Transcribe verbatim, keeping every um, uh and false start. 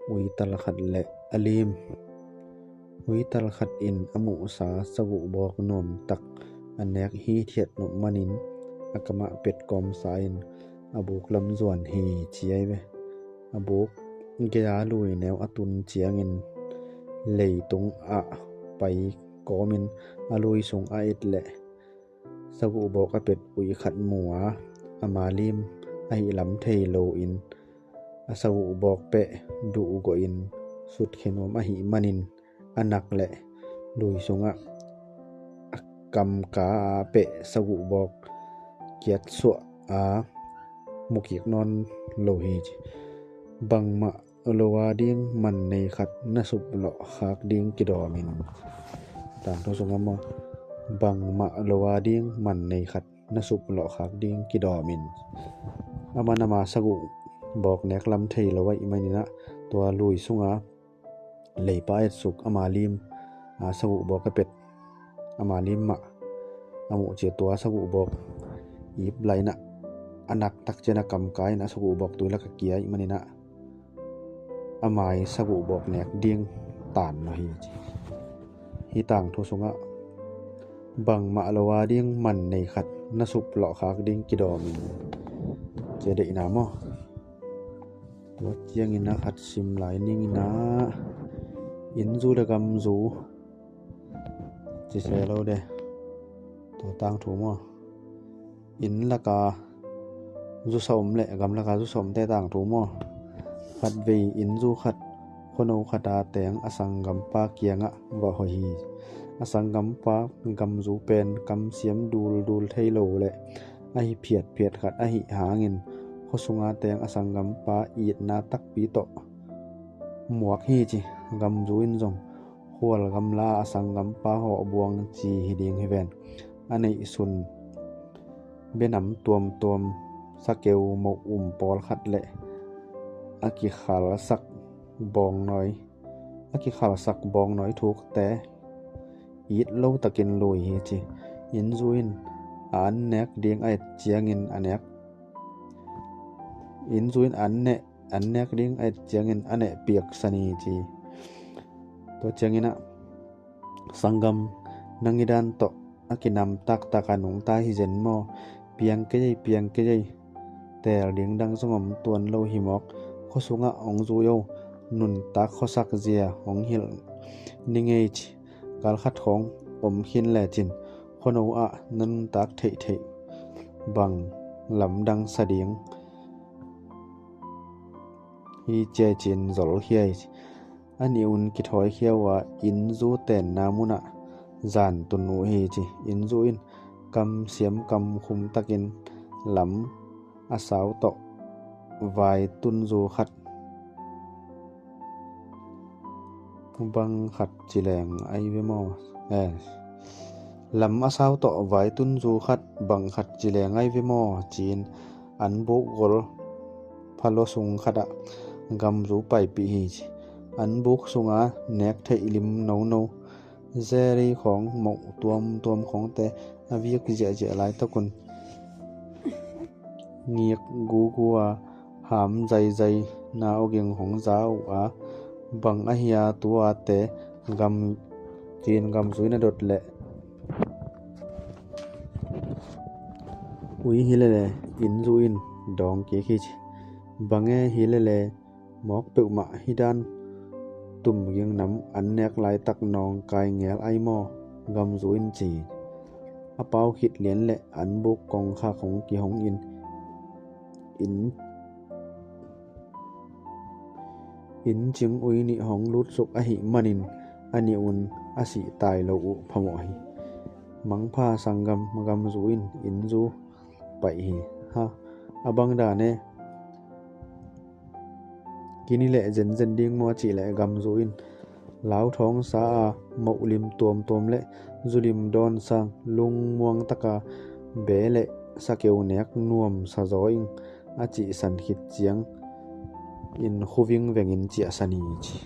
Uital khat le a lim. Uital khat in a muhsa saguhbawk nuamtak a nek hithiat nop manin a kamah pet kawmsa in a buk lam zuan hi ci ahi ve. A buk gei-a lui neu a tun ciangin leitung ah pai kawmin a lui sung a et leh saguhbawk a pet ui khat mu a, ama lim ahi lam thei loin a saguhbawk peh duhgawhin sutkhia nuam ahi manin a nak leh lui sungah a kamka a peh saguhbawk kiatsuah a mukik nawn lo hi ci. Bangmah lo a ding man nei khat na suplawh khak ding kidawmin. Tangthu sungah maw, bangmah lo a ding man nei khat na suplawh khak ding kidawmin. Aman ama saguhbawk nek lam thei lo ahih maninah tua lui sunga leipa etsuk ama lim a saguhbawk a pet ama lim mah a muh cia tua saguhbawk ip lainah a naktak cian a kamka in a saguhbawk tui lak a kia ahih maninah a mai saguhbawk nek ding tan lo hi ci. Hih tangthu sungah bangmah lo a ding man nei khat na suplawh khak ding kidawmin. Cia deihna maw? Tua ciangin a khat sim lai ninginah innzu le gamzu ci se lo de. Tua tangthu maw? Inn laka zusa om le gam laka zusa omte tangthu maw? Khatvei innzu khat khuano khata teng a sanggampa kiangah va hoih hi. A sanggampa gamzu pen kamsiam duldul thei lo le ahi phiatphiat khat ahi hangin khuasunga teng a sanggampa itna takpi tawh muak hi ci. Gamzu in zong khual gamla a sanggampa hawhbuang ci hi ding hi ven. A neihsun benam tuamtuam sakeu moh um pawlkhat le a kikhalsak bawngnawi a kikhalsak bawngnawi thukte it lo takin lui hi ci. Innzu in a an nek ding a et ciangin a nek innzu in an neh an nek ding a et ciangin a neh piaksan hi ci. Tua cianginah sanggam nang i dan tawh a kinam taktak a nungta hi zen maw? Piang kei ei, piang kei ei. Teel ding dang zong om tuan lo hi mawk. Khuasungah hong zui o, nuntak khuasak zia hong hilh ni ngei ci. Galkhat khawng om khin lecin khuano ah na nuntak theihtheih bang lamdang sa ding hi cia cin zol hiai ci. A nih un kithawikhia uh a innzu tenna munah zan tun uh hi ci. Innzu in kamsiam kamkhum takin lam a sau tawh vai tunzu khat bang khat ci leng ai ve maw? Eh. Lam a sau tawh vai tunzu khat bang khat ci leng ai ve maw? Ci-in an buk gol phalo sung khatah gamzu paipih hi ci. An buk sunga nek theih lim nono zeri khawng moh tuamtuam khawngte a vik ziahziah laitakun ngik gugu a ham zaizai na awging hong za uh a bang ahia tua te gam cin gamzui na dot leh ui hi lele innzu in dawng kik hi ci. Bange hi lele mawk peuhmah hi dan tum ging nam an nek laitak nawngkai ngel ai maw? Gamzu in ci. A pau khit lian le an buk kongkhak hong kihong in in cing ui nih hong lutsuk ahih manin a nih un a sih tai lo uh phamawh hi. Mangpha sanggam, gamzu in innzu paih hi. Ha, a bang dan e. Kini leh zenzen ding maw a cih leh gamzu in lauthawng sa a moh lim tuamtuam le zulim dawn sang lungmuang taka be le sakeu nek nuam sa zaw ing a cihsan khit ciang in khuving vengin ciahsan hi ci.